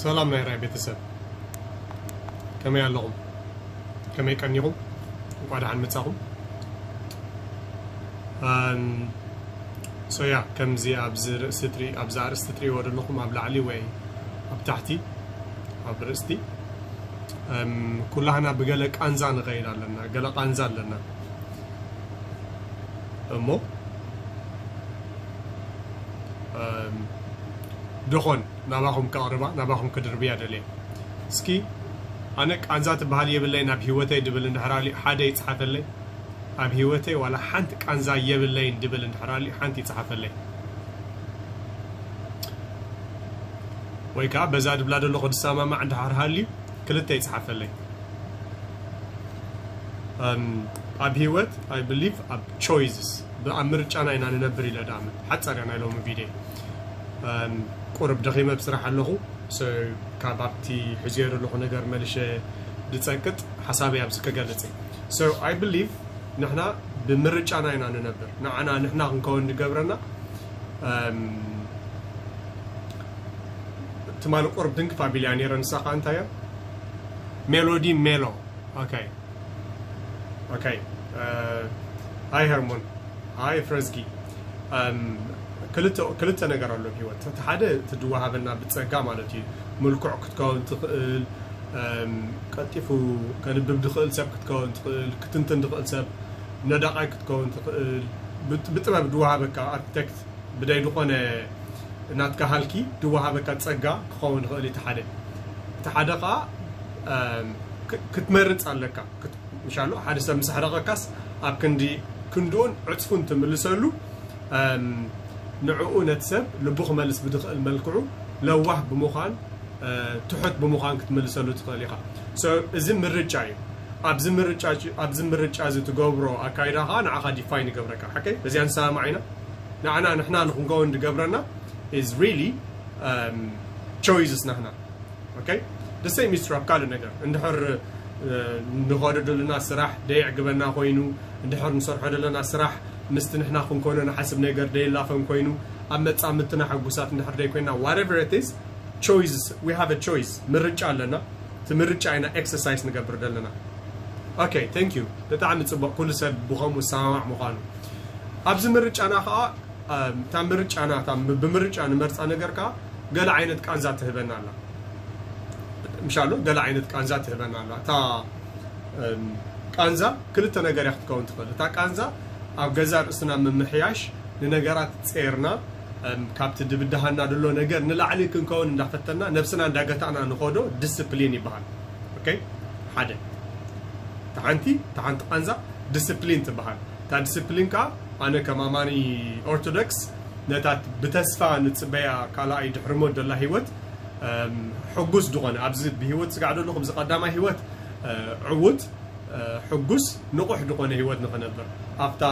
ሰላም ናይ ራይ ቤተሰብ፣ ከመይ ኣለኹም? ከመይ ቀኒኹም? እንኳ ደሓን መጻኹም። ሶ ያ፣ ከምዚ ኣብዚ ርእሲ ትርኢ፣ ኣብዚ ኣርእስቲ ትርእይዎ ዘለኹም፣ ኣብ ላዕሊ ወይ ኣብ ታሕቲ፣ ኣብ ርእስቲ፣ እም፣ ኩላህና ብገለ ቃንዛ ንኸይድ ኣለና፣ ገለ ቃንዛ ኣለና እሞ፣ እም፣ ደኾን ናባኹም ከቕርባ፣ ናባኹም ክድርብያ ደልየ። እስኪ፣ ኣነ ቃንዛ ትበሃል የብለይን ኣብ ህይወተይ ድብል እንድሕር ኣልዩ ሓደ ይጽሓፈለይ። ኣብ ህይወተይ ዋላ ሓንቲ ቃንዛ የብለይን ድብል እንድሕር ኣልዩ ሓንቲ ይጽሓፈለይ። ወይ ከኣ በዛ ድብላ ደለኹ ድሰማማዕ እንድሕር ሃልዩ ክልተ ይጽሓፈለይ። እም፣ ኣብ ህይወት፣ I believe፣ ኣብ ቾይስስ፣ ብ-፣ ኣብ ምርጫና ኢና ንነብር ኢለ ደኣምን። ሓጻር እያ ናይ ሎሚ ቪድዮ። እም፣ ቁሩብ ደኺመ ብስራሕ ኣለኹ። So፣ ካብ ኣብቲ ሒዝዮ ዘለኹ ነገር መልሸ ድጸቅጥ ሓሳበይ ኣብዚ ክገልጽ እየ። So፣ I believe ንሕና ብምርጫና ኢና ንነብር። ንዓና ንሕና ክንከውን ዝገብረና፣ እም፣ ትማሊ ቁሩብ ድንግፍ ኣቢልያ ነይረ፣ ንሳ ኸኣ እንታይ እያ? ሜሎዲ ሜሎ። ኦኬ። ኦኬ። እ፣ ሃይ ሄርሞን። ሃይ ፍረዝጊ። እም፣ ክልተ፣ ክልተ ነገር ኣሎ ኣብ ህይወት። እቲ ሓደ እቲ ድወሃበና ብጸጋ ማለት እዩ። ምልኩዕ ክትከውን ትኽእል፣ እም፣ ቀልጢፉ ከንብብ ድኽእል ሰብ ክትከውን ትኽእል፣ ክትንትን ድኽእል ሰብ፣ ነዳቓይ ክትከውን ትኽእል፣ ብጥ-፣ ብጥበብ ድወሃበካ ኣርክቴክት ብደይ ዝኾነ ናትካ ሃልኪ ድወሃበካ ጸጋ ክኸውን ይኽእል እዩ፣ እቲ ሓደ። እቲ ሓደ ኸኣ፣ እም፣ ክ-፣ ክትመርጽ ኣለካ። ክት-፣ ምሻሎ ሓደ ሰብ ምስ ኣሕረቐካስ ኣብ ክንዲ ክንድኡን ዕጽፉን ትምልሰሉ፣ እም፣ ንዕኡ ነቲ ሰብ ልቡ ክመልስ ብድኽእል መልክዑ ለዋህ ብምዃን፣ እ፣ ትሑት ብምዃን ክትምልሰሉ ትኽእል ኢኻ። So፣ እዚ ምርጫ እዩ። ኣብዚ ምርጫ፣ ኣብዚ ምርጫ እዚ ትገብሮ ኣካይዳ ኸኣ ንዓኻ ዲፋይን ይገብረካ። ሓቀይ? በዚኣ ንሰማማዕ ኢና። ንዓና ንሕና ንኽንከውን ዝገብረና is really፣ እም፣ ቾይስስ ናህና። ኦኬ? The same is true ኣብ ካልእ ነገር። እንድሕር፣ እ፣ ንኸዶ ዘለና ስራሕ ደየዕግበና ኮይኑ፣ እንድሕር ንሰርሖ ዘለና ስራሕ ምስቲ ንሕና ክንኮኖ ንሓስብ ነገር ደየላፈን ኮይኑ፣ ኣብ መጻምድትና ሕጉሳት እንድሕር ደይኮይና፣ whatever it is, choices, we have a choice። ምርጫ ኣለና። እቲ ምርጫ ኢና ኤክሰርሳይዝ ንገብር ዘለና። ኦኬ፣ thank you። ብጣዕሚ ጽቡቕ፣ ኩሉ ሰብ ብኸምኡ ዝሰማማዕ ምዃኑ። ኣብዚ ምርጫና ኸኣ፣ እም፣ እታ ምርጫና፣ እታ ብ-፣ ብምርጫ ንመርጻ ነገር ከኣ ገለ ዓይነት ቃንዛ ትህበና ኣላ። ምሻሎ፣ ገለ ዓይነት ቃንዛ ትህበና ኣላ። እታ፣ እም፣ ቃንዛ ክልተ ነገር እያ ክትከውን ትኽእል። እታ ቃንዛ ኣብ ገዛ ርእስና ምምሕያሽ፣ ንነገራት ጼርና፣ እም፣ ካብቲ ድብድሃና ድሎ ነገር ንላዕሊ ክንከውን እንዳፈተና፣ ነብስና እንዳገታእና ንኸዶ ዲስፕሊን ይበሃል። ኦኬ? ሓደ። እታ ሓንቲ፣ እታ ሓንቲ ቃንዛ ዲስፕሊን ትበሃል። እታ ዲስፕሊን ከኣ ኣነ ከም ኣማኒ ኦርቶዶክስ ነታ ብተስፋ ንጽበያ ካልኣይ ድሕሪ ሞት ዘላ ህይወት፣ እም፣ ሕጉስ ዝኾነ፣ ኣብዚ ብህይወት ስጋዕ ዘለኹ፣ ኣብዚ ቀዳማይ ህይወት፣ እ፣ ዕዉት፣ እ፣ ሕጉስ፣ ንቑሕ ዝኾነ ህይወት ንኽነብር፣ ኣብታ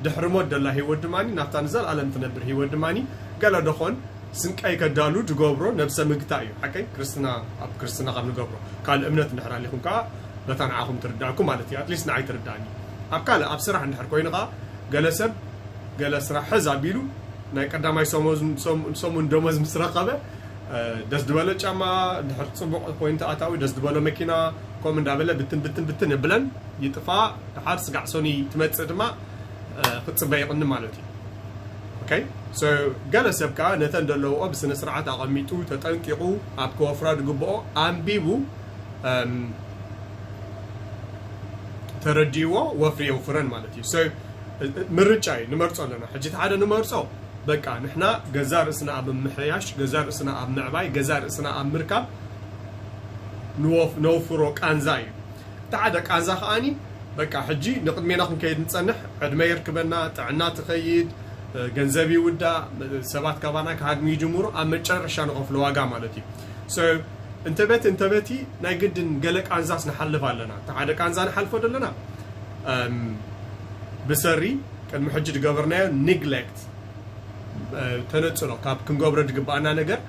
ድሕሪ ሞት ዘላ ህይወት ድማኒ፣ ናብታ ንዘለኣለም ትነብር ህይወት ድማኒ፣ ገለ ደኾን ስንቀይ ከዳሉ ዝገብሮ ነብሰ ምግታ እዩ። ሓቀይ? ክርስትና፣ ኣብ ክርስትና ካብ ንገብሮ፣ ካልእ እምነት እንድሕር ኣሊኹም ከኣ በታ ንዓኹም ትርዳእኩም ማለት እዩ። ኣትሊስት ንዓይ ትርዳእኒ። ኣብ ካልእ፣ ኣብ ስራሕ እንድሕር ኮይኑ ከኣ፣ ገለ ሰብ ገለ ስራሕ ሕዝ ኣቢሉ ናይ ቀዳማይ ሰሙን፣ ሰም-፣ ሰሙን ደሞዝ ምስ ረኸበ፣ እ፣ ደስ ዝበሎ ጫማ፣ እንድሕር ጽቡቕ ኮይኑ ተኣታዊ፣ ደስ ዝበሎ መኪና፣ ከምኡ እንዳበለ ብትን፣ ብትን፣ ብትን የብለን፣ ይጥፋ። ድሓር ስጋዕ ሰኑይ ትመጽእ ድማ፣ እ፣ ክትጽበ ይቕኒ ማለት እዩ። ኦኬ? ሶ፣ ገለ ሰብ ከኣ ነተን ዘለውኦ ብስነ ስርዓት ኣቐሚጡ፣ ተጠንቂቑ፣ ኣብ ክወፍራ ዝግብኦ ኣንቢቡ፣ እም፣ ተረዲእዎ፣ ወፍሪ የውፍረን ማለት እዩ። ሶ፣ እ፣ እ፣ ምርጫ እዩ፣ ንመርጾ ኣለና። ሕጂ እቲ ሓደ ንመርጾ፣ በቃ፣ ንሕና ገዛ ርእስና ኣብ ምምሕያሽ፣ ገዛ ርእስና ኣብ ምዕባይ፣ ገዛ ርእስና ኣብ ምርካብ ንወፍ-፣ ነውፍሮ ቃንዛ እዩ። እቲ ሓደ ቃንዛ ከኣኒ፣ በቃ፣ ሕጂ ንቕድሜና ክንከይድ ንጸንሕ፣ ዕድመ ይርክበና፣ ጥዕና ትኸይድ፣ እ፣ ገንዘብ ይውዳእ፣ እ፣ ሰባት ካባና ክሃድሙ ይጅምሩ፣ ኣብ መጨረሻ ንኸፍሎ ዋጋ ማለት እዩ። ሶ፣ እንተ በቲ፣ እንተ በቲ፣ ናይ ግድን ገለ ቃንዛስ ንሓልፍ ኣለና። እቲ ሓደ ቃንዛ ንሓልፎ ዘለና፣ እም፣ ብሰሪ ቅድሚ ሕጂ ዝገበርናዮ ኒግሌክት፣ እ፣ ተነጽሎ፣ ካብ ክንገብሮ ዝግባኣና ነገር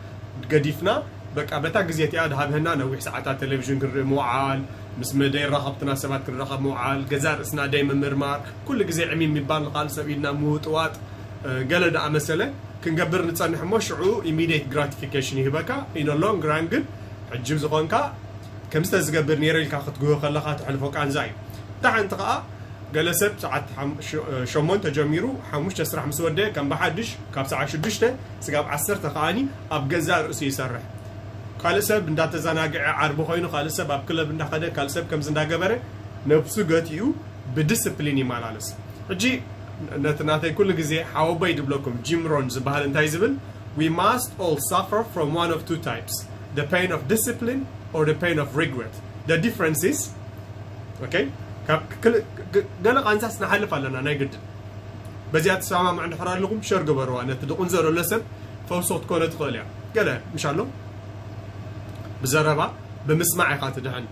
ገዲፍና፣ በቃ፣ በታ ግዜ እቲኣ ድሃብህና ነዊሕ ሰዓታት ቴሌቪዥን ክንርኢ ምውዓል፣ ምስ መደይ ራኸብትና ሰባት ክንራኸብ ምውዓል፣ ገዛ ርእስና ደይ ምምርማር፣ ኩሉ ግዜ ዕሚም ምባል፣ ንኻልእ ሰብ ኢድና ምውጥዋጥ፣ ገለ ደኣ መሰለ ክንገብር ንጸንሕ እሞ ሽዑ ኢሚዲየት ግራቲፊኬሽን ይህበካ። ኢን ሎንግ ራን ግን ሕጂ ዝኾንካ ከምዚ ተዝገብር ነይረ ኢልካ ክትግሆ ከለኻ ትሕልፎ ቃንዛ እዩ። እታ ሓንቲ ከኣ ገለ ሰብ ሰዓት ሸሞንተ ጀሚሩ ሓሙሽተ ስራሕ ምስ ወደ ከም ብሓድሽ ካብ ሰዓት ሽዱሽተ ስጋብ ዓሰርተ ከኣኒ ኣብ ገዛእ ርእሱ ይሰርሕ። ካልእ ሰብ እንዳተዘናግዐ ዓርቢ ኮይኑ ካልእ ሰብ ኣብ ክለብ እንዳኸደ ካልእ ሰብ ከምዚ እንዳገበረ ነብሱ ገቲኡ ብዲስፕሊን ይመላለስ። ሕጂ ነቲ ናተይ ኩሉ ግዜ ሓወቦይ ድብለኩም ጂም ሮን ዝበሃል እንታይ ዝብል we must all suffer from one of two types, the pain of discipline or the pain of regret. The difference is okay? ካብ ገለ ቃንዛስ ንሓልፍ ኣለና ናይ ግድን። በዚኣ ትሰማምዑ እንድሕር ኣለኹም ሸር ግበርዋ። ነቲ ድቕንዞ ዘሎ ሰብ ፈውሶ ክትኮነ ትኽእል እያ። ገለ ምሽ ኣሎ ብዘረባ ብምስማዕ ኢኻ ትድሕን።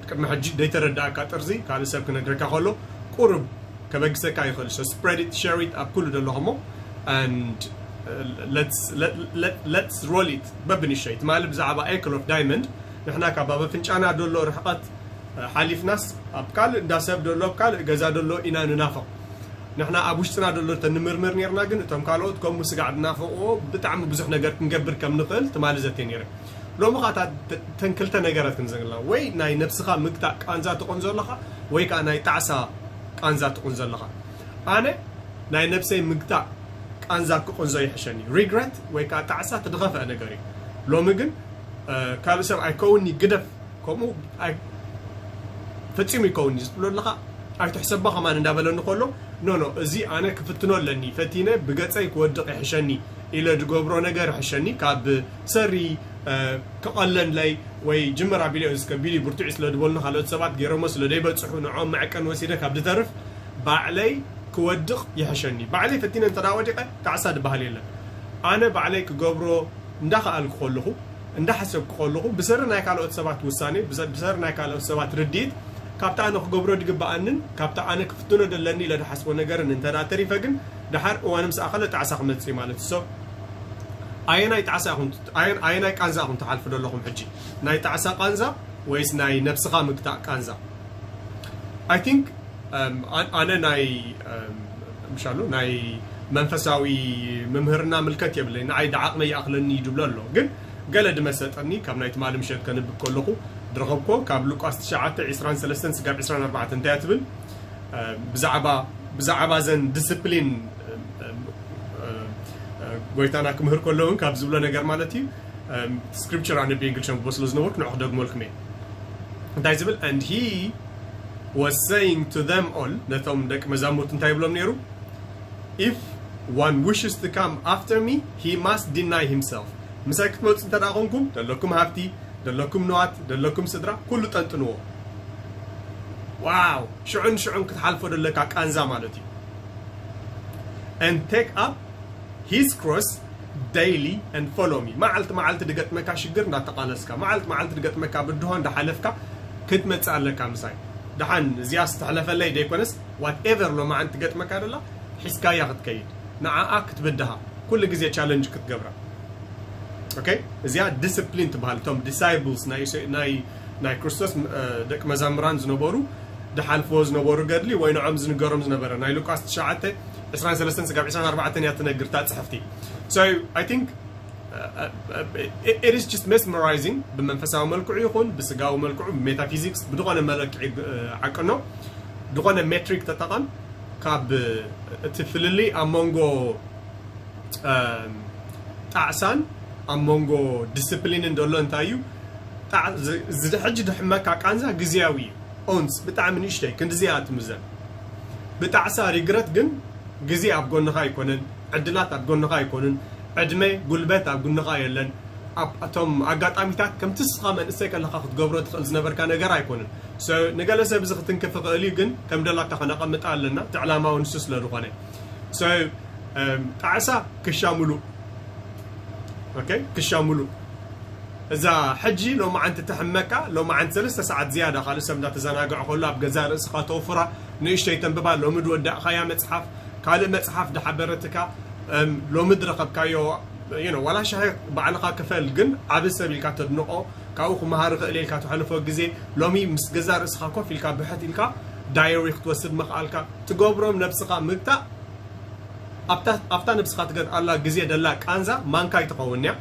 ቅድሚ ሕጂ ደይተረዳእካ ጥርዚ ካልእ ሰብ ክነግረካ ከሎ ቁሩብ ከበግሰካ ይኽእል። So spread it, share it ኣብ ኩሉ ዘለኹሞ and let's let, let, let's roll it። በብንሸይ ትማሊ ብዛዕባ ኤክል ኦፍ ዳይመንድ ንሕና ካብ ኣብ ኣፍንጫና ደሎ ርሕቐት ሓሊፍናስ ኣብ ካልእ እንዳ ሰብ ደሎ ኣብ ካልእ ገዛ ደሎ ኢና ንናፍቕ። ንሕና ኣብ ውሽጥና ደሎ ተንምርምር ነርና ግን እቶም ካልኦት ከምኡ ስጋዕ ዝናፍቕዎ ብጣዕሚ ብዙሕ ነገር ክንገብር ከም ንኽእል ትማሊ ዘትየ ነይረ። ሎሚ ኸዓ ተን ክልተ ነገራት ክንዘግላ ወይ ናይ ነብስኻ ምግታእ ቃንዛ ትቕንዞ ኣለኻ ወይ ከዓ ናይ ጣዕሳ ቃንዛ ትቕንዞ ኣለኻ። ኣነ ናይ ነብሰይ ምግታእ ቃንዛ ክቕንዞ ይሕሸኒ። ሪግረት ወይ ከዓ ጣዕሳ ትድኸፍአ ነገር እዩ። ሎሚ ግን ካልእ ሰብ ኣይከውኒ ግደፍ ከምኡ ፈጺሙ ይከውኒ ዝብሎ ኣለኻ ኣይትሕሰባ ከማን እንዳበለኒ ከሎ ኖ ኖ እዚ ኣነ ክፍትኖ ኣለኒ ፈቲነ ብገጸይ ክወድቕ ይሕሸኒ ኢለ ዝገብሮ ነገር ይሕሸኒ ካብ ሰሪ ክቐለለይ ወይ ጅምር ኣቢለ እዚ ከቢድ እዩ ብርቱዕ ስለ ዝበሉኒ ካልኦት ሰባት ገይሮሞ ስለ ዘይበጽሑ ንዖም መዕቀን ወሲደ ካብ ድተርፍ ባዕለይ ክወድቕ ይሕሸኒ። ባዕለይ ፈቲነ እንተ ወዲቐ ጣዕሳ ዝበሃል የለን። ኣነ ባዕለይ ክገብሮ እንዳኸኣልኩ ከለኹ እንዳሓሰብኩ ከለኹ ብሰሪ ናይ ካልኦት ሰባት ውሳኔ ብሰሪ ናይ ካልኦት ሰባት ርድኢት ካብቲ ኣነ ክገብሮ ዝግበኣንን ካብቲ ኣነ ክፍትኖ ደለኒ ኢለ ዝሓስቦ ነገርን እንተ ተሪፈ ግን ደሓር እዋን ምስ ኣኸለ ጣዕሳ ክመጽእ ማለት እዩ። ኣየናይ ጣዕሳ ኢኹም ኣየናይ ቃንዛ ኢኹም ትሓልፉ ዘለኹም ሕጂ ናይ ጣዕሳ ቃንዛ ወይስ ናይ ነብስኻ ምግታእ ቃንዛ? I think ኣነ ናይ ምሻሉ ናይ መንፈሳዊ ምምህርና ምልከት የብለይ ንዓይ ደዓቕመ ይኣኽለኒ ይድብሎ ኣሎ ግን ገለ ድመሰጠኒ ካብ ናይ ትማሊ ምሸት ከንብብ ከለኹ ድረኸብኮ ካብ ሉቃስ ትሽዓተ ዕስራን ሰለስተን ስጋብ ዕስራን ኣርባዕተን እንታይ ትብል ብዛዕባ ብዛዕባ ዘን ዲስፕሊን ጎይታና ክምህር ከለውን ካብ ዝብሎ ነገር ማለት እዩ ስክሪፕቸር ኣነ ብእንግሊሽ ኣንብቦ ስለ ዝነበርኩ ንዑ ክደግመልኩም እየ እንታይ ዝብል and he was saying to them all ነቶም ደቂ መዛሙርት እንታይ ይብሎም ነይሩ if one wishes to come after me he must deny himself ምሳይ ክትመፁ እንተ ደኣ ኮንኩም ደለኩም ሃብቲ ደለኩም ንዋት ደለኩም ስድራ ኩሉ ጠንጥንዎ ዋው ሽዑን ሽዑን ክትሓልፎ ደለካ ቃንዛ ማለት እዩ and take up his cross daily and follow me መዓልቲ መዓልቲ ድገጥመካ ሽግር እንዳተቃለስካ መዓልቲ መዓልቲ ድገጥመካ ብድሆ እንዳሓለፍካ ክትመፅእ ኣለካ ምሳይ ደሓን እዚኣ ዝተሕለፈለይ ደይኮነስ whatever ሎማዓንቲ ትገጥመካ ደላ ሒዝካያ ክትከይድ ንዓኣ ክትብድሃ ኩሉ ግዜ ቻለንጅ ክትገብራ okay እዚኣ ዲስፕሊን ትበሃል እቶም ዲሳይብልስ ናይ ናይ ናይ ክርስቶስ ደቂ መዛምራን ዝነበሩ ድሓልፍዎ ዝነበሩ ገድሊ ወይ ንዖም ዝንገሮም ዝነበረ ናይ ሉቃስ ትሽዓተ ዕስራን ሰለስተን ስጋብ ዕስራን ኣርባዕተን እያ ትነግር እታ ፅሕፍቲ so I think it is just mesmerizing ብመንፈሳዊ መልክዑ ይኹን ብስጋዊ መልክዑ ብሜታፊዚክስ ብዝኾነ መለክዒ ዓቅኖ ዝኾነ ሜትሪክ ተጠቐም ካብ እቲ ፍልልይ ኣብ መንጎ ጣዕሳን ኣብ መንጎ ዲስፕሊንን ዘሎ እንታይ እዩ ሕጂ ድሕመካ ቃንዛ ግዜያዊ እዩ ኦንስ ብጣዕሚ ንእሽተይ ክንድዚኣ ትምዘን ብጣዕሳ ሪግረት ግን ግዜ ኣብ ጎንኻ ኣይኮነን ዕድላት ኣብ ጎንኻ ኣይኮኑን ዕድመ ጉልበት ኣብ ጎንኻ የለን እቶም ኣጋጣሚታት ከምቲ ንስኻ መንእሰይ ከለኻ ክትገብሮ ትኽእል ዝነበርካ ነገር ኣይኮኑን ንገለ ሰብ እዚ ክትንክፍ ይኽእል እዩ ግን ከም ደላታ ከነቐምጣ ኣለና እቲ ዕላማ እውን ንሱ ስለ ዝኾነ ጣዕሳ ክሻ ሙሉእ ክሻ ሙሉእ እዛ ሕጂ ሎማዓንቲ ትሕመካ ሎማዓንቲ ሰለስተ ሰዓት ዝያዳ ካልእ ሰብ እንዳተዘናግዐ ከሎ ኣብ ገዛ ርእስኻ ተውፍራ ንእሽተይ ተንብባ ሎሚ ድወዳእኻያ መፅሓፍ ካልእ መፅሓፍ ድሓበረትካ ሎሚ ድረኸብካዮ ዋላ ሻሂ ባዕልኻ ክፈል ግን ዓቢ ሰብ ኢልካ ተድንቆ ካብኡ ክመሃር ይኽእል ኢልካ ተሕልፎ ግዜ ሎሚ ምስ ገዛ ርእስኻ ኮፍ ኢልካ ብሕት ኢልካ ዳየሪ ክትወስድ ምኽኣልካ ትገብሮም ነብስኻ ምግታእ ኣብታ ኣብታ ነብስኻ ትገድኣላ ግዜ ደላ ቃንዛ ማንካይ ትኸውን እያ።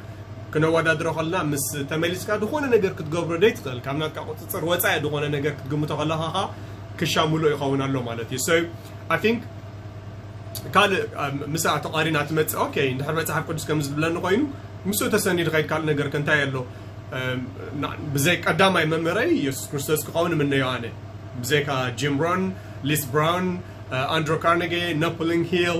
ክነወዳድሮ ከለና ምስ ተመሊስካ ዝኾነ ነገር ክትገብሮ ዘይትኽእል፣ ካብ ናትካ ቁፅፅር ወፃኢ ዝኾነ ነገር ክትግምቶ ከለኻ ከዓ ክሻ ሙሉእ ይኸውን ኣሎ ማለት እዩ። So I think ካልእ ምስኣ ተቓሪና ትመፅእ። ኦኬ፣ እንድሕር መፅሓፍ ቅዱስ ከም ዝብለኒ ኮይኑ ምስኡ ተሰኒዱ ከይድ ካልእ ነገር ከ እንታይ ኣሎ? ብዘይ ቀዳማይ መምህረይ የሱስ ክርስቶስ ክኸውን ምነዮ ኣነ። ብዘይካ ጂም ሮን፣ ሊስ ብራውን፣ ኣንድሮ ካርነጌ፣ ናፖሊን ሂል፣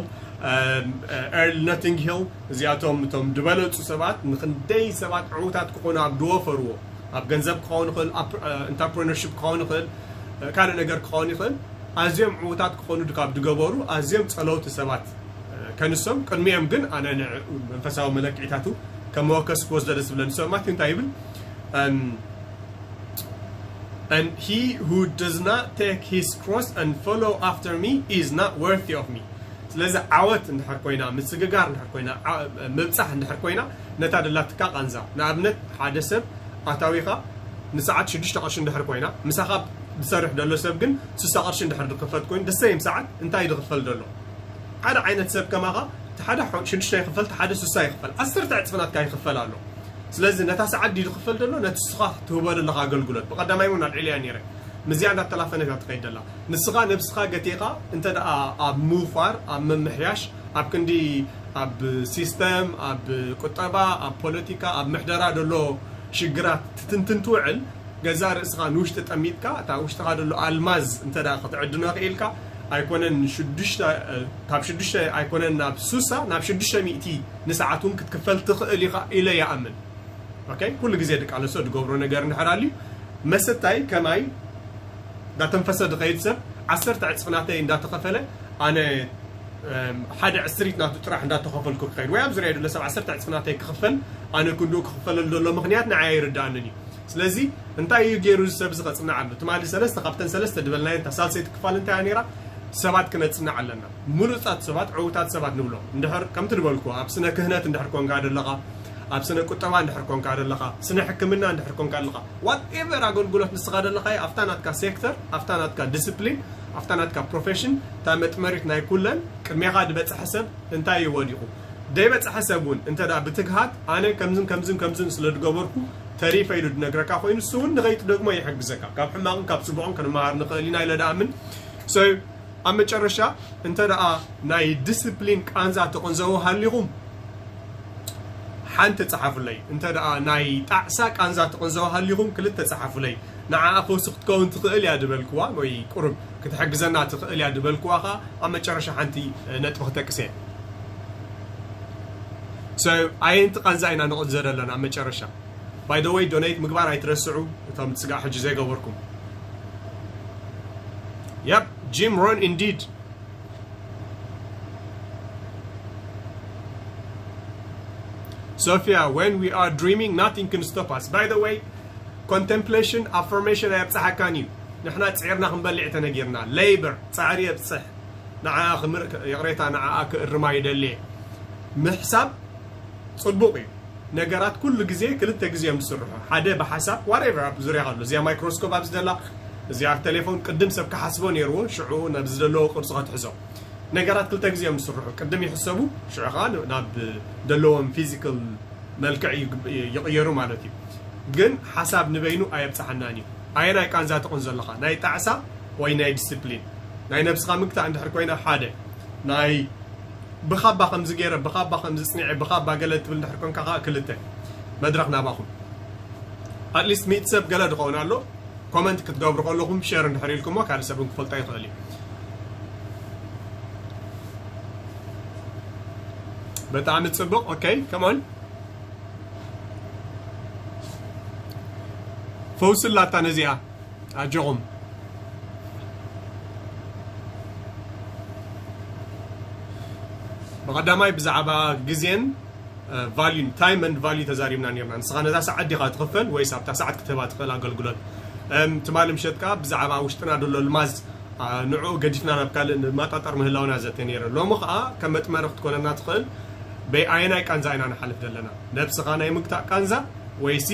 ኤርል ኖቲንግ ሂል፣ እዚኣቶም እቶም ዝበለፁ ሰባት ንክንደይ ሰባት ዕዉታት ክኾኑ ኣብ ድወፈርዎ፣ ኣብ ገንዘብ ክኸውን ይኽእል፣ ኢንተርፕረነርሽፕ ክኸውን ይኽእል፣ ካልእ ነገር ክኸውን ይኽእል። ኣዝዮም ዕዉታት ክኾኑ ካብ ድገበሩ ኣዝዮም ጸለውቲ ሰባት ከንሶም፣ ቅድሚኦም ግን ኣነ መንፈሳዊ መለክዒታቱ ከም መወከሲ ክወስዶ ደስ ዝብለኒ። So ማቴው እንታይ ይብል? And he who does not take his cross and follow after me is not worthy of me. ስለዚ ዓወት እንድሕር ኮይና፣ ምስግጋር እንድሕር ኮይና፣ ምብጻሕ እንድሕር ኮይና፣ ነታ ደላትካ ቃንዛ። ንኣብነት ሓደ ሰብ ኣታዊኻ ንሰዓት ሽዱሽተ ቅርሺ እንድሕር ኮይና፣ ምሳኻ ዝሰርሕ ዘሎ ሰብ ግን ስሳ ቅርሺ እንድሕር ዝኽፈል ኮይኑ፣ ደሰይም ሰዓት እንታይ ዝኽፈል ዘሎ? ሓደ ዓይነት ሰብ ከማኻ እቲ ሓደ ሽዱሽተ ይኽፈል፣ እቲ ሓደ ስሳ ይኽፈል፣ ዓሰርተ ዕፅፊ ናትካ ይኽፈል ኣሎ። ስለዚ ነታ ሰዓት ድዩ ዝኽፈል ዘሎ፣ ነቲ ንስኻ ትህቦ ዘለኻ ኣገልግሎት። ብቐዳማይ እውን ኣልዒለያ ነይረ። ምስዚኣ እንዳተላፈነት እያ ትኸይድ ዘላ። ንስኻ ነብስኻ ገቲኻ እንተ ደኣ ኣብ ምውፋር፣ ኣብ ምምሕያሽ፣ ኣብ ክንዲ ኣብ ሲስተም፣ ኣብ ቁጠባ፣ ኣብ ፖለቲካ፣ ኣብ ምሕደራ ዘሎ ሽግራት ትትንትን ትውዕል፣ ገዛ ርእስኻ ንውሽጢ ጠሚጥካ፣ እታ ውሽጥኻ ዘሎ ኣልማዝ እንተ ደኣ ክትዕድኖ ክኢልካ፣ ኣይኮነን ሽዱሽተ፣ ካብ ሽዱሽተ ኣይኮነን ናብ ሱሳ፣ ናብ ሽዱሽተ ሚእቲ ንሰዓት እውን ክትክፈል ትኽእል ኢኻ ኢለ ይኣምን። ኦኬ፣ ኩሉ ግዜ ድቃለሶ ድገብሮ ነገር እንድሕር ኣልዩ፣ መሰታይ ከማይ እንዳተንፈሰ ድኸይድ ሰብ ዓሰርተ ዕፅፊ ናተይ እንዳተኸፈለ፣ ኣነ ሓደ ዕስሪት ናቱ ጥራሕ እንዳተኸፈልኩ ክኸይድ፣ ወይ ኣብ ዙርያ ዘሎ ሰብ ዓሰርተ ዕፅፊ ናተይ ክኽፈል፣ ኣነ ክንድኡ ክኽፈለሉ ዘሎ ምኽንያት ንዓይ ኣይርድኣንን እዩ። ስለዚ እንታይ እዩ ገይሩ እዚ ሰብ እዚ ከፅናዕ ኣሎ? ትማሊ ሰለስተ ካብተን ሰለስተ ድበልናየን እታ ሳልሰይቲ ክፋል እንታይ እያ ነይራ? ሰባት ክነፅናዕ ኣለና። ምሉፃት ሰባት፣ ዕዉታት ሰባት ንብሎም። እንድሕር ከምቲ ድበልኩ ኣብ ስነ ክህነት እንድሕር ኮንካ ደለኻ፣ ኣብ ስነ ቁጠባ እንድሕር ኮንካ ደለኻ፣ ስነ ሕክምና እንድሕር ኮንካ ኣለኻ፣ ዋትኤቨር ኣገልግሎት ንስኻ ደለኻዮ፣ ኣብታ ናትካ ሴክተር፣ ኣብታ ናትካ ዲስፕሊን፣ ኣብታ ናትካ ፕሮፌሽን፣ እታ መጥመሪት ናይ ኩለን ቅድሜኻ ዝበፅሐ ሰብ እንታይ እዩ ወዲቑ? ዘይበፅሐ ሰብ እውን እንተ ደኣ ብትግሃት ኣነ ከምዝን ከምዝን ከምዝን ስለ ዝገበርኩ ተሪፈ ኢሉ ዝነግረካ ኮይኑ፣ እሱ እውን ንኸይትደግሞ ይሕግዘካ። ካብ ሕማቕን ካብ ፅቡቕን ክንመሃር ንኽእል ኢና ኢለ ደኣምን። So ኣብ መጨረሻ እንተ ደኣ ናይ ዲስፕሊን ቃንዛ ትቕንዘቡ ሃሊኹም ሓንቲ ጸሓፉለይ። እንተ ደኣ ናይ ጣዕሳ ቃንዛ ትቕንዘቡ ሃሊኹም ክልተ ጸሓፉለይ። ንዓኣ ፈውሲ ክትከውን ትኽእል እያ ድበልክዋ ወይ ቁሩብ ክትሕግዘና ትኽእል እያ ድበልክዋ ኸኣ ኣብ መጨረሻ ሓንቲ ነጥቢ ክጠቅስ እየ። So ኣየንቲ ቃንዛ ኢና ንቕንዘ ዘለና ኣብ መጨረሻ? By the way ዶኔት ምግባር ኣይትረስዑ እቶም ስጋዕ ሕጂ ዘይገበርኩም። Yep, Jim Rohn indeed. Sophia, when we are dreaming, nothing can stop us. By the way, contemplation, affirmation ኣየብፅሓካን እዩ። ንሕና ፅዒርና ክንበልዕ ተነጊርና። ሌይበር፣ ፃዕሪ የብፅሕ። ንዓኣ ክምር-፣ ይቕሬታ፣ ንዓኣ ክእርማ ይደሊ እየ። ምሕሳብ ፅቡቕ እዩ። ነገራት ኩሉ ግዜ ክልተ ግዜ እዮም ዝስርሑ። ሓደ ብሓሳብ፣ ዋትኤቨር፣ ኣብ ዙርያ ኣሎ። እዚኣ ማይክሮስኮፕ ኣብዚ ደላ፣ እዚኣ ቴሌፎን፣ ቅድም ሰብ ክሓስቦ ነይርዎ፣ ሽዑ ናብ ዝደለዎ ቅርፂ ከትሕዞ። ነገራት ክልተ ግዜ እዮም ዝስርሑ። ቅድም ይሕሰቡ፣ ሽዑ ኸዓ ናብ ደለዎም ፊዚካል መልክዕ ይግ-፣ ይቕየሩ ማለት እዩ። ግን ሓሳብ ንበይኑ ኣየብፅሓናን እዩ። ኣየናይ ቃንዛ ትቕንዞ ኣለኻ? ናይ ጣዕሳ ወይ ናይ ዲስፕሊን? ናይ ነብስኻ ምግታእ እንድሕር ኮይና ሓደ፣ ናይ ብኻባ ከምዚ ገይረ፣ ብኻባ ከምዚ ፅኒዐ፣ ብኻባ ገለ ትብል እንድሕር ኮንካ ኸዓ ክልተ። መድረኽ ናባኹም። ኣትሊስት ሚእቲ ሰብ ገለ ዝኸውን ኣሎ። ኮመንት ክትገብሩ ከለኹም ሼር እንድሕር ኢልኩሞ ካልእ ሰብ እውን ክፈልጦ ይኽእል እዩ። ብጣዕሚ ፅቡቕ። ኦኬ፣ come on። ፈውሲ ኣላታ ነዚኣ። ኣጆኹም። ብቐዳማይ ብዛዕባ ግዜን ቫልዩን፣ ታይም ኤንድ ቫልዩ ተዛሪብና ነርና። ንስኻ ነዛ ሰዓት ዲኻ ትኽፈል ወይስ ኣብታ ሰዓት ክትህባ ትኽእል ኣገልግሎት? እም፣ ትማሊ ምሸት ከኣ ብዛዕባ ውሽጥና ዘሎ ልማዝ፣ ኣ፣ ንዕኡ ገዲፍና ናብ ካልእ ንማጣጠር ምህላውና ዘተ ነይረ። ሎሚ ከኣ ከም መጥመሪ ክትኮነና ትኽእል፣ በይ ኣየናይ ቃንዛ ኢና ንሓልፍ ዘለና? ነብስኻ ናይ ምግታእ ቃንዛ ወይሲ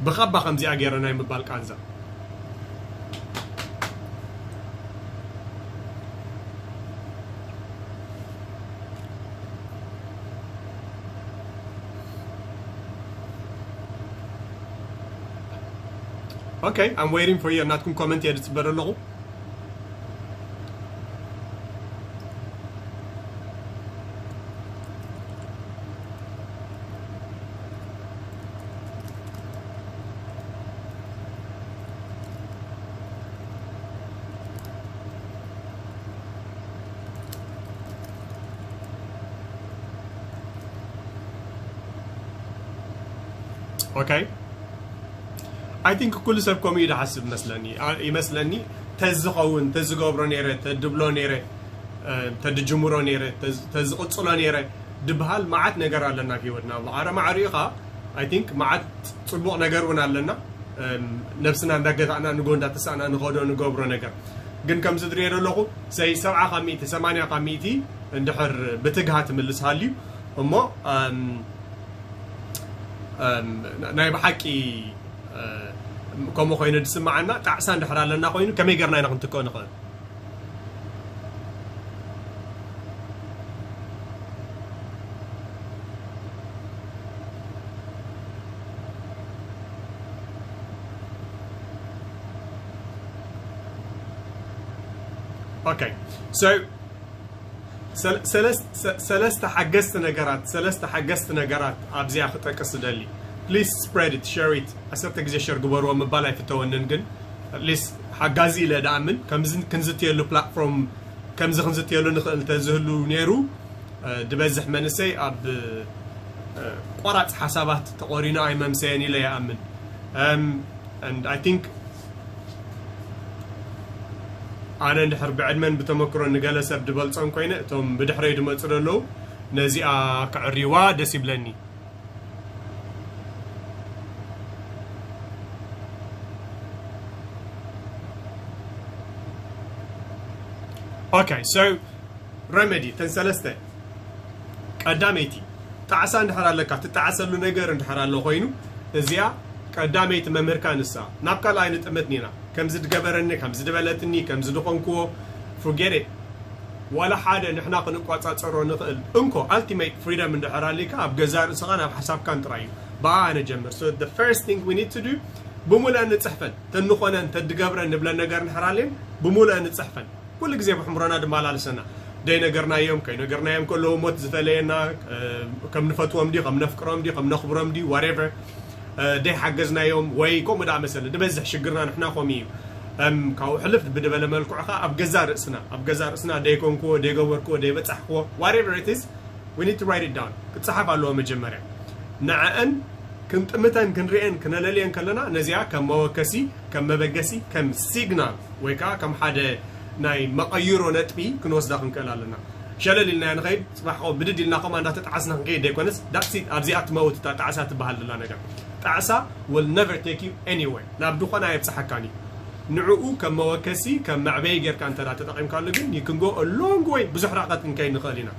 ብኻባ ከምዚኣ ገይረ ናይ ምባል ቃንዛ? Okay, I'm waiting for you. ናትኩም comment እየ ዝፅበ ዘለኹ። Okay. I think ኩሉ ሰብ ከምኡ እዩ ዝሓስብ መስለኒ። ኣ-፣ ይመስለኒ ተዝኸውን፣ ተዝገብሮ ነይረ፣ ተድብሎ ነይረ፣ እ፣ ተድጅምሮ ነይረ፣ ተዝ-፣ ተዝቕጽሎ ነይረ ድበሃል መዓት ነገር ኣለና ኣብ ህይወትና። ብዓረ ማዕሪኡ ኸዓ I think መዓት ጽቡቕ ነገር እውን ኣለና። እም፣ ነብስና እንዳገታእና ንጎ እንዳተሳእና ንኸዶ ንገብሮ ነገር። ግን ከምዚ ዝሪኦ ዘለኹ ሰይ ሰብዓ ካብ ሚእቲ፣ ሰማንያ ካብ ሚእቲ እንድሕር ብትግሃ ትምልስ ሃልዩ እሞ፣ እም፣ እም፣ ናይ ብሓቂ፣ እ፣ ከምኡ ኮይኑ ዝስምዓና ጣዕሳ እንድሕር ኣለና ኮይኑ ከመይ ጌርና ኢና ክንትክኦ ንኽእል? Okay. So ሰለ-፣ ሰለስ-፣ ሰ-፣ ሰለስተ ሓገዝቲ ነገራት፣ ሰለስተ ሓገዝቲ ነገራት ኣብዚኣ ክጠቅስ ዝደሊ። Please spread it, share it. ዓሰርተ ግዜ share ግበርዎ ምባል ኣይፍተወንን፣ ግን at least ሓጋዚ ኢለ ደኣምን። ከምዚ ክንዝትየሉ platform፣ ከምዚ ክንዝትየሉ ንኽእል እንተዝህሉ ነይሩ፣ እ፣ ዝበዝሕ መንእሰይ ኣብ፣ እ፣ ቆራፅ ሓሳባት ተቆሪኑ ኣይመምሰየን ኢለ ይኣምን። እም፣ and I think ኣነ እንድሕር ብዕድመን ብተመክሮ ንገለ ሰብ ድበልጾም ኮይነ፣ እቶም ብድሕረይ ድመጹ ዘለዉ ነዚኣ ክዕርይዋ ደስ ይብለኒ። Okay, so remedy፣ እተን ሰለስተ። ቀዳመይቲ፣ ጣዕሳ እንድሕር ኣለካ፣ ትጣዕሰሉ ነገር እንድሕር ኣሎ ኮይኑ፣ እዚኣ ቀዳመይቲ መምህርካ ንሳ። ናብ ካልኣይ ንጥምት ኒና። ከምዚ ድገበረኒ፣ ከምዚ ድበለትኒ፣ ከምዚ ድኾንክዎ፣ forget it። ዋላ ሓደ ንሕና ክንቋጻጸሮ ንኽእል እንኮ፣ ultimate freedom እንድሕር ኣሊካ፣ ኣብ ገዛእ ርእስኻን ኣብ ሓሳብካን ጥራይ እዩ። ብኣ ኣነ ጀምር። So the first thing we need to do፣ ብምሉኣን ንጽሕፈን፣ ተንኾነን፣ ተድገብረን ንብለን ነገር እንድሕር ኣልየን፣ ብምሉኣን ንጽሕፈን። ኩሉ ግዜ ብሕምሮና ድመላለሰና። ደይነገርናዮም፣ ከይነገርናዮም ከለዉ ሞት ዝፈለየና፣ እ፣ ከም ንፈትዎም ድዩ፣ ከም ነፍቅሮም ድዩ፣ ከም ነኽብሮም ድዩ፣ whatever። እ፣ ደይሓገዝናዮም ወይ ከምኡ ደኣ መሰለ። ዝበዝሕ ሽግርና ንሕና ከምኡ እዩ። እም፣ ካብኡ ሕልፍ ብድበለ መልክዑ ኸዓ ኣብ ገዛ ርእስና፣ ኣብ ገዛ ርእስና ደይኮንክዎ፣ ደይገበርክዎ፣ ደይበጻሕክዎ፣ whatever it is, we need to write it down። ክጸሓፍ ኣለዎ መጀመርያ። ንዐአን ክንጥምተን፣ ክንርእየን፣ ክነለልየን ከለና ነዚኣ ከም መወከሲ፣ ከም መበገሲ፣ ከም ሲግናል ወይ ከዓ ከም ሓደ ናይ መቐይሮ ነጥቢ ክንወስዳ ክንክእል ኣለና። ሸለል ኢልና ንኸይድ፣ ጽባሕ ኸ ብድድ ኢልና ከምኣ እንዳተጣዓስና ክንከይድ ዘይኮነስ፣ that's it፣ ኣብዚኣ ትመውት እታ ጣዕሳ ትበሃል ዘላ ነገር። ጣዕሳ will never take you anywhere። ናብ ድኾነ ኣየብጽሓካን እዩ። ንዕኡ ከም መወከሲ፣ ከም መዕበዪ ጌርካ እንተ ደኣ ተጠቒምካሉ ግን፣ you can go a long way፣ ብዙሕ ርሕቀት ክንከይድ ንኽእል ኢና።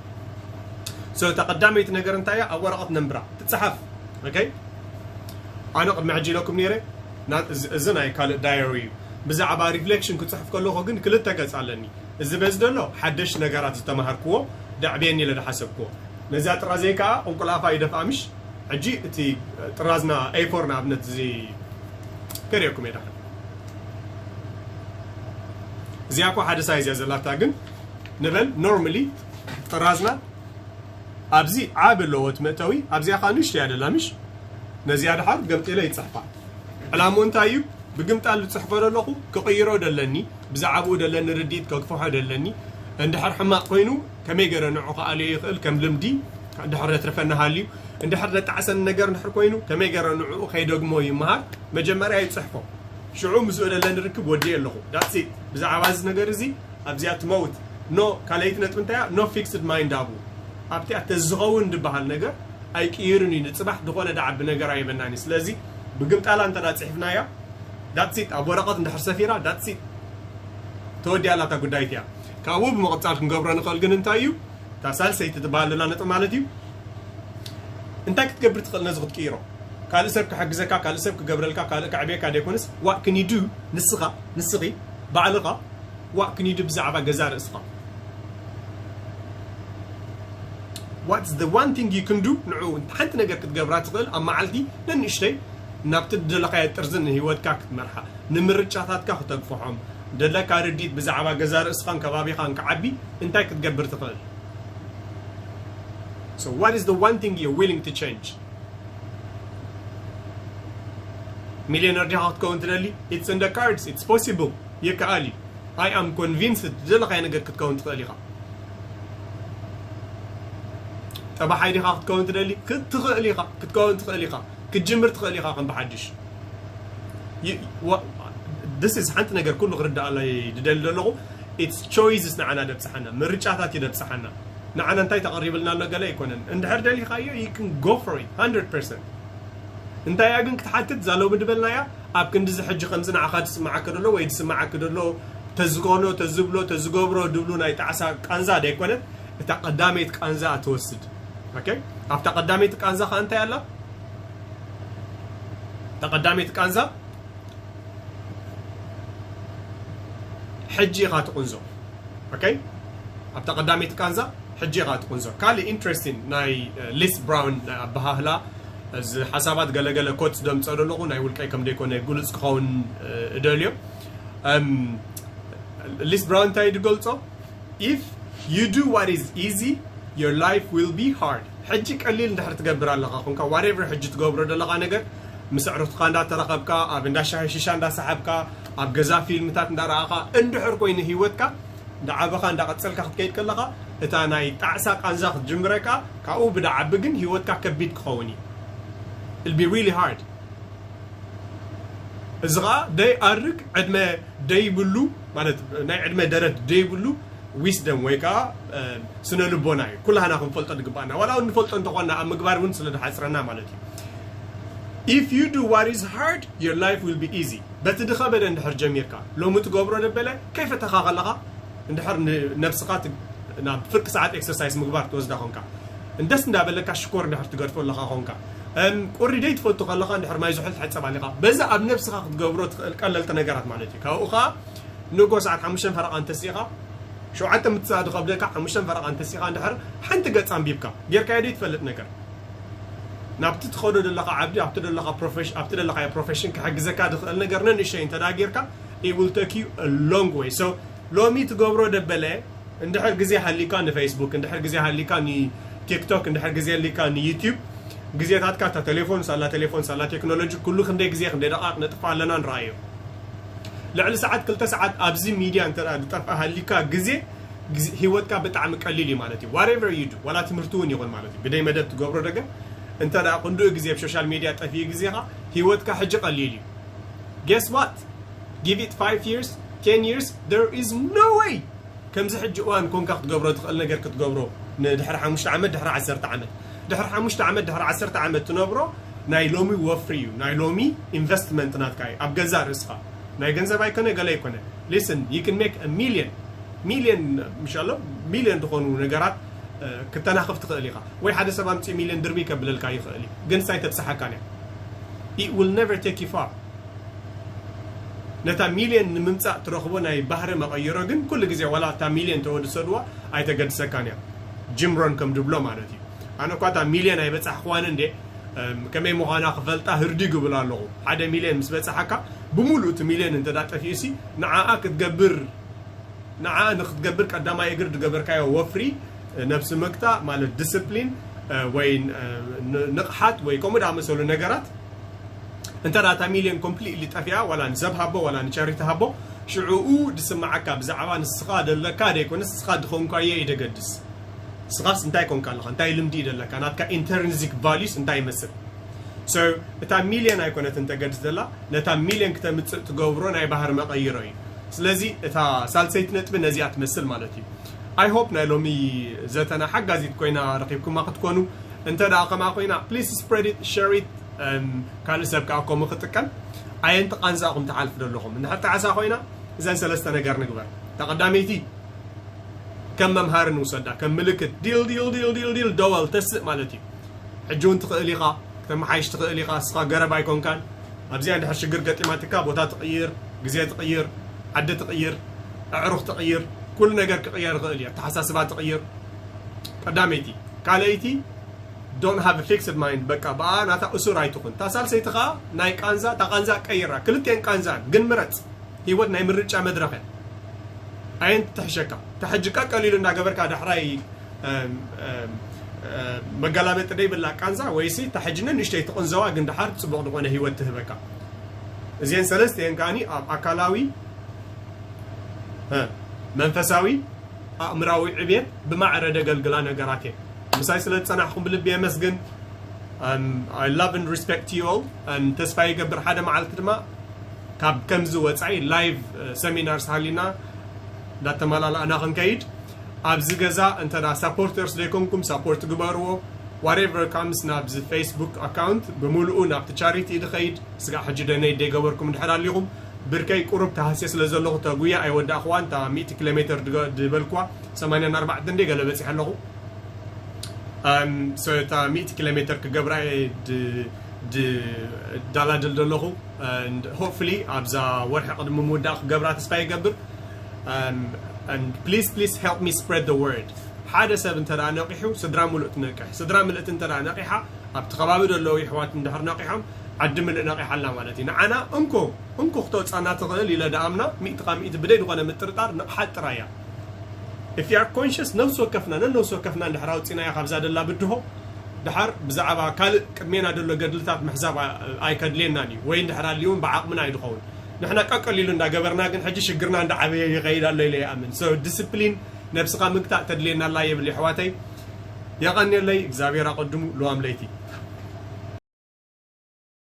So፣ እታ ቀዳመይቲ ነገር እንታይ እያ? ኣብ ወረቐት ነንብራ፣ ትጸሓፍ። Okay? ኣነ ቅድሚ ሕጂ ኢለኩም ነይረ፣ ና-፣ እዚ፣ እዚ ናይ ካልእ ዳየሪ እዩ። ብዛዕባ ሪፍሌክሽን ክጽሕፍ ከለኹ ግን ክልተ ገጽ ኣለኒ። እዚ በዚ ዘሎ ሓደሽ ነገራት ዝተማሃርክዎ፣ ደዕብየኒ ኢለ ዝሓሰብክዎ። ነዚኣ ጥራዘይ ከኣ ቁልቁል ኣፋ ይደፍኣ ምሽ። ሕጂ እቲ ጥራዝና ኤ ፎር ንኣብነት እዚ ከርእየኩም እየ ደሓን። እዚኣ እኮ ሓደ ሳይዝ እያ ዘላታ፣ ግን ንበል ኖርማሊ ጥራዝና ኣብዚ ዓቢ ኣለዎ እቲ መእተዊ፣ ኣብዚኣ ኸኣ ንእሽቶ እያ ደላ ምሽ። ነዚኣ ደሓር ገምጢለ ይጽሕፋ። ዕላምኡ እንታይ እዩ? ብግምጣል ዝጽሕፎ ዘለኹ ክቕይሮ ደለኒ፣ ብዛዕባኡ ደለኒ ርድኢት ከግፍሖ ደለኒ። እንድሕር ሕማቕ ኮይኑ ከመይ ገይረ ንዑ ክኣልዮ ይኽእል ከም ልምዲ፣ እንድሕር ዘትርፈኒ ሃልዩ፣ እንድሕር ዘጣዕሰኒ ነገር እንድሕር ኮይኑ ከመይ ገይረ ንዕኡ ከይደግሞ ይመሃር። መጀመርያ ይጽሕፎ። ሽዑ ምስኡ ደለኒ ርክብ ወዲኤ ኣለኹ። That's it። ብዛዕባ እዚ ነገር እዚ ኣብዚኣ ትመውት። ኖ፣ ካልኣይቲ ነጥቢ እንታይ እያ? ኖ ፊክስድ ማይንድ ኣብኡ። ኣብቲኣ ተዝኸውን ዝበሃል ነገር ኣይቅይርን እዩ። ንጽባሕ ዝኾነ ደዓቢ ነገር ኣይበናን እዩ። ስለዚ ብግምጣላ እንተ ደኣ ጽሒፍናያ፣ that's it። ኣብ ወረቐት እንድሕር ሰፊራ፣ that's it። ተወዲኣ ኣላ እታ ጉዳይት እያ። ካብኡ ብምቕጻል ክንገብሮ ንኽእል ግን እንታይ እዩ? እታ ሳልሰይቲ ትበሃል ዘላ ነጥቢ ማለት እዩ። እንታይ ክትገብር ትኽእል ነዚ ክትቅይሮ? ካልእ ሰብ ክሕግዘካ፣ ካልእ ሰብ ክገብረልካ፣ ካልእ ከዕብየካ ዘይኮነስ፣ what can you do? ንስኻ፣ ንስኺ፣ ባዕልኻ፣ what can you do ብዛዕባ ገዛ ርእስኻ? What's the one thing you can do? ንዑ ሓንቲ ነገር ክትገብራ ትኽእል ኣብ መዓልቲ ነንእሽተይ ናብቲ ዝደለኻዮ ጥርዚ ንህይወትካ ክትመርሓ። ንምርጫታትካ ክተግፍሖም፣ ደለካ ርድኢት ብዛዕባ ገዛ ርእስኻን ከባቢኻን ክዓቢ እንታይ ክትገብር ትኽእል? So what is the one thing you're willing to change? ሚልዮነር ዲኻ ክትከውን ትደሊ? It's in the cards, it's possible። ይከኣል እዩ። I am convinced ዝደለኻዮ ነገር ክትከውን ትኽእል ኢኻ። ጠባሓይ ዲኻ ክትከውን ትደሊ? ክትኽእል ኢኻ፣ ክትከውን ትኽእል ኢኻ፣ ክትጅምር ትኽእል ኢኻ ከም ብሓድሽ። You- what- this is ሓንቲ ነገር ኩሉ ክርዳኣለይ ዝደሊ ዘለኹ። It's choices ንዓና ደብፅሓና፣ ምርጫታት እዩ ደብፅሓና። ንዓና እንታይ ተቐሪብልና ኣሎ ገለ ኣይኮነን። እንድሕር ደሊኻዮ you can go for it one hundred percent። እንታይ እያ ግን ክትሓትት እዛ ሎሚ ድበልናያ? ኣብ ክንዲዚ ሕጂ ከምዚ ንዓኻ ዝስምዓካ ዘሎ ወይ ዝስምዓካ ዘሎ ተዝኾኖ ተዝብሎ ተዝገብሮ ድብሉ ናይ ጣዕሳ ቃንዛ ደይኮነት፣ እታ ቀዳመይቲ ቃንዛ ትወስድ። ኦኬ፣ ኣብታ ቀዳመይቲ ቃንዛ ከ እንታይ ኣላ? እታ ቀዳመይቲ ቃንዛ ሕጂ ኢኻ ትቕንዞ። ኦኬ፣ ኣብታ ቀዳመይቲ ቃንዛ ሕጂ ኢኻ ትቕንዞ። ካልእ ኢንትረስቲንግ ናይ ሊስ ብራውን ኣበሃህላ፣ እዚ ሓሳባት ገለገለ ኮት ደምፀ ዘለኹ ናይ ውልቀይ ከም ደይኮነ ግሉፅ ክኸውን እደልዮ። ሊስ ብራውን እንታይ ድገልፆ? If you do what is easy, your life will be hard. ሕጂ ቀሊል እንድሕር ትገብር ኣለኻ ኮንካ፣ whatever ሕጂ ትገብሮ ዘለኻ ነገር፣ ምስ ኣዕሩኽትኻ እንዳተራኸብካ፣ ኣብ እንዳ ሻሂ ሽሻ እንዳሰሓብካ፣ ኣብ ገዛ ፊልምታት እንዳረኣኻ እንድሕር ኮይኑ ህይወትካ እንዳዓበኻ እንዳቐጸልካ ክትከይድ ከለኻ፣ እታ ናይ ጣዕሳ ቃንዛ ክትጅምረካ፣ ካብኡ ብዳዓቢ ግን ህይወትካ ከቢድ ክኸውን እዩ። It'll be really hard። እዚ ኸዓ ደይ ኣርግ ዕድመ ደይብሉ፣ ማለት ናይ ዕድመ ደረት ደይብሉ ዊስደም ወይ ከዓ ስነ ልቦና እዩ። ኩላህና ክንፈልጦ ዝግባኣና፣ ዋላ እውን ንፈልጦ እንተኾንና ኣብ ምግባር እውን ስለ ዝሓፅረና ማለት እዩ። If you do what is hard, your life will be easy። በቲ ድኸበደ እንድሕር ጀሚርካ፣ ሎሚ ትገብሮ ደበለ ከይፈተኻ ከለኻ፣ እንድሕር ንነብስኻ ናብ ፍርቂ ሰዓት ኤክሰርሳይስ ምግባር ትወስዳ ኾንካ፣ እንደስ እንዳበለካ ሽኮር እንድሕር ትገድፎ ኣለኻ ኾንካ፣ ቁሪ ደይ ትፈቱ ከለኻ እንድሕር ማይ ዝሑል ትሕፀብ ኣሊኻ፣ በዛ ኣብ ነብስኻ ክትገብሮ ትኽእል ቀለልቲ ነገራት ማለት እዩ። ካብኡ ኸዓ ንጎ ሰዓት ሓሙሽተ ፈረቓ እንተሲኻ፣ ሸውዓተ ምትሳእ ዝኸብደካ ሓሙሽተ ፈረቓ እንተሲኻ እንድሕር ሓንቲ ገፅ ኣንቢብካ፣ ጌርካዮ ደይ ትፈልጥ ነገር፣ ናብቲ ትኸዶ ዘለኻ ዓብዲ፣ ኣብቲ ዘለኻ ፕሮፌሽ ኣብቲ ዘለኻዮ ፕሮፌሽን ክሕግዘካ ዝኽእል ነገር ነንእሸይ እንተ ደኣ ጌርካ፣ it will take you a long way። So ሎሚ ትገብሮ ደበለ፣ እንድሕር ግዜ ሃሊካ ንፌስቡክ፣ እንድሕር ግዜ ሃሊካ ንቲክቶክ፣ እንድሕር ግዜ ሃሊካ ንዩቲዩብ፣ ግዜታትካ እታ ቴሌፎን ሳላ ቴሌፎን ሳላ ቴክኖሎጂ ኩሉ ክንደይ ግዜ ክንደይ ደቓቕ ነጥፍእ ኣለና ንረኣዮ። ልዕሊ ሰዓት ክልተ ሰዓት ኣብዚ ሚድያ እንተ ደኣ ዝጠፍእ ሃሊካ ግዜ፣ ግዜ ህይወትካ ብጣዕሚ ቀሊል እዩ ማለት እዩ። Whatever you do፣ ዋላ ትምህርቲ እውን ይኹን ማለት እዩ፣ ብደይ መደብ ትገብሮ ነገር እንተ ደኣ ክንድኡ ግዜ ኣብ ሶሻል ሚድያ ጠፊኡ ግዜኻ፣ ህይወትካ ሕጂ ቀሊል እዩ። Guess what? Give it five years, ten years, there is no way ከምዚ ሕጂ እዋን ኮንካ ክትገብሮ ትኽእል ነገር ክትገብሮ፣ ንድሕሪ ሓሙሽተ ዓመት፣ ድሕሪ ዓሰርተ ዓመት፣ ድሕሪ ሓሙሽተ ዓመት፣ ድሕሪ ዓሰርተ ዓመት ትነብሮ ናይ ሎሚ ወፍሪ እዩ። ናይ ሎሚ ኢንቨስትመንት ናትካ እዩ ኣብ ገዛእ ርእስኻ። ናይ ገንዘብ ኣይኮነ፣ ገለ ኣይኮነ። Listen, you can make a million፣ ሚልዮን፣ ምሻሎ፣ ሚልዮን ዝኾኑ ነገራት እ፣ ክተናኽፍ ትኽእል ኢኻ። ወይ ሓደ ሰብ ኣምፂኡ ሚልዮን ድርቢ ከብለልካ ይኽእል እዩ። ግን ሳይ ተብፅሓካን እያ። It will never take you far። ነታ ሚልዮን ንምምፃእ ትረኽቦ ናይ ባህሪ መቐይሮ ግን ኩሉ ግዜ ዋላ እታ ሚልዮን ተወድሰድዋ ኣይተገድሰካን እያ። ጅምሮን ከም ድብሎ ማለት እዩ። ኣነ እኳ እታ ሚልዮን ኣይበፃሕክዋን እንዴ፣ እም፣ ከመይ ምዃና ክፈልጣ ህርዲግ እብል ኣለኹ። ሓደ ሚልዮን ምስ በፃሓካ፣ ብምሉእ እቲ ሚልዮን እንተ ደኣ ጠፊኡሲ፣ ንዓኣ ክትገብር፣ ንዓኣ ንክትገብር ቀዳማይ እግር ዝገበርካዮ ወፍሪ፣ ነብሲ ምግታእ ማለት ዲስፕሊን፣ እ፣ ወይ፣ እ፣ ን-፣ ንቕሓት ወይ ከምኡ ዝኣመሰሉ ነገራት፣ እንተ ደኣ እታ ሚልዮን ኮምፕሊትሊ ጠፊኣ፣ ዋላ ንሰብ ሃቦ፣ ዋላ ንቻሪቲ ሃቦ፣ ሽዑኡ ዝስምዓካ ብዛዕባ ንስኻ ዘለካ ደይኮነስ ንስኻ ዝኾንካዮ እዩ ደገድስ። ንስኻስ እንታይ ኮንካ ኣለኻ? እንታይ ልምዲ እዩ ዘለካ? ናትካ ኢንተርንዚክ ቫልዩስ እንታይ ይመስል? So እታ ሚልዮን ኣይኮነትን ተገድስ ዘላ፣ ነታ ሚልዮን ክተምጽእ ትገብሮ ናይ ባህሪ መቐይሮ እዩ። ስለዚ እታ ሳልሰይቲ ነጥቢ ነዚኣ ትመስል ማለት እዩ። I hope ናይ ሎሚ ዘተና ሓጋዚት ኮይና ረኺብኩማ ክትኮኑ። እንተ ደኣ ከምኣ ኮይና፣ please spread it, share it፣ እም፣ ካልእ ሰብ ከኣ ከምኡ ክጥቀም። ኣየንቲ ቃንዛ ኢኹም ትሓልፉ ዘለኹም? እንድሕር ጣዕሳ ኮይና፣ እዘን ሰለስተ ነገር ንግበር። እታ ቀዳመይቲ፣ ከም መምሃሪ ንውሰዳ፣ ከም ምልክት፣ ዲል፣ ዲል፣ ዲል፣ ዲል፣ ዲል፣ ደወል፣ ተስእ ማለት እዩ። ሕጂ እውን ትኽእል ኢኻ፣ ክተመሓይሽ ትኽእል ኢኻ፣ እስኻ ገረብ ኣይኮንካን። ኣብዚኣ እንድሕር ሽግር ገጢማትካ፣ ቦታ ትቕይር፣ ግዜ ትቕይር፣ ዓዲ ትቕይር፣ ኣዕሩኽ ትቕይር፣ ኩሉ ነገር ክቕየር ይኽእል እዩ። ኣተሓሳስባ ትቕይር። ቀዳመይቲ። ካልኣይቲ፣ Don't have a fixed mind. በቃ ብኣ ናታ እሱር ኣይትኹን። እታ ሳልሰይቲ ኸዓ ናይ ቃንዛ፣ እታ ቃንዛ ቀይራ። ክልቲኤን ቃንዛን፣ ግን ምረጽ። ህይወት ናይ ምርጫ መድረኽ እያ። ኣየን ትሕሸካ። እታ ሕጂ ቀቀሊሉ እንዳገበርካ ዳሕራይ፣ እም፣ እም፣ እም፣ መገላበጢ ደይብላ ቃንዛ፣ ወይሲ እታ ሕጂ ንእሽተይ ትቕንዘዋ፣ ግን ደሓር ጽቡቕ ዝኾነ ህይወት ትህበካ። እዚኤን ሰለስቲኤን ከዓኒ ኣብ ኣካላዊ፣ እ፣ መንፈሳዊ፣ ኣእምራዊ ዕብየት ብማዕረ ደገልግላ ነገራት እየን። ምሳይ ስለ ዝጸናሕኩም ብልቢ የመስግን። Um, I love and respect you all. And ተስፋ ይገብር ሓደ መዓልቲ ድማ ካብ ከምዚ ወጻኢ ላይቭ፣ እ፣ ሰሚናርስ ሃሊና እንዳተመላላእና ክንከይድ። ኣብዚ ገዛ እንተ ዳ ሳፖርተርስ ዘይኮንኩም ሳፖርት ግበርዎ። Whatever comes ናብዚ ፌስቡክ ኣካውንት ብምሉኡ ናብቲ ቻሪቲ እዩ ዝኸይድ። ስጋዕ ሕጂ ደነይ ደይገበርኩም እንድሕር ኣሊኹም ብርከይ ቁሩብ ተሃስየ ስለ ዘለኹ እታ ጉያ ኣይወዳእኽዋን። እታ ሚእቲ ኪሎ ሜትር ድገ-፣ ድበልክዋ ሰማንያን ኣርባዕተን እንደ ገለ በጺሐ ኣለኹ። Um, so እታ ሚእቲ ኪሎ ሜትር ክገብራ እየ ድ-፣ ድ-፣ ዳላድል ዘለኹ። And hopefully ኣብዛ ወርሒ ቅድሚ ምውዳእ ክገብራ ተስፋ ይገብር። Um, and please, please help me spread the word. ሓደ ሰብ እንተ ደኣ ነቂሑ፣ ስድራ ምሉእ ትነቅሕ። ስድራ ምልእቲ እንተ ደኣ ነቂሓ፣ ኣብቲ ከባቢ ዘለዉ የሕዋት እንድሕር ነቂሖም፣ ዓዲ ምልእ ነቂሓ ኣላ ማለት እዩ። ንዓና እንኮ፣ እንኮ ክተውጻና ትኽእል ኢለ ደኣምና፣ ሚእቲ ካብ ሚእቲ ብደይ ዝኾነ ምጥርጣር ንቕሓት ጥራይ እያ። If you are conscious፣ ነፍሲ ወከፍና፣ ነነፍሲ ወከፍና እንድሕር ኣውጺናያ ካብዛ ደላ ብድሆ፣ ደሓር ብዛዕባ ካልእ ቅድሜና ዘሎ ገድልታት ምሕሳብ ኣ-፣ ኣይከድልየናን እዩ። ወይ እንድሕር ኣልዩ እውን ብዓቕምና እዩ ዝኸውን። ንሕና ቀቀሊሉ እንዳገበርና ግን ሕጂ ሽግርና እንዳዓበየ ይኸይድ ኣሎ ኢለ ይኣምን። So ዲስፕሊን ነብስኻ ምግታእ ተድልየና ኣላ የብል የሕዋተይ። የቐንየለይ፣ እግዚኣብሔር ኣቐድሙ። ልዋም ለይቲ።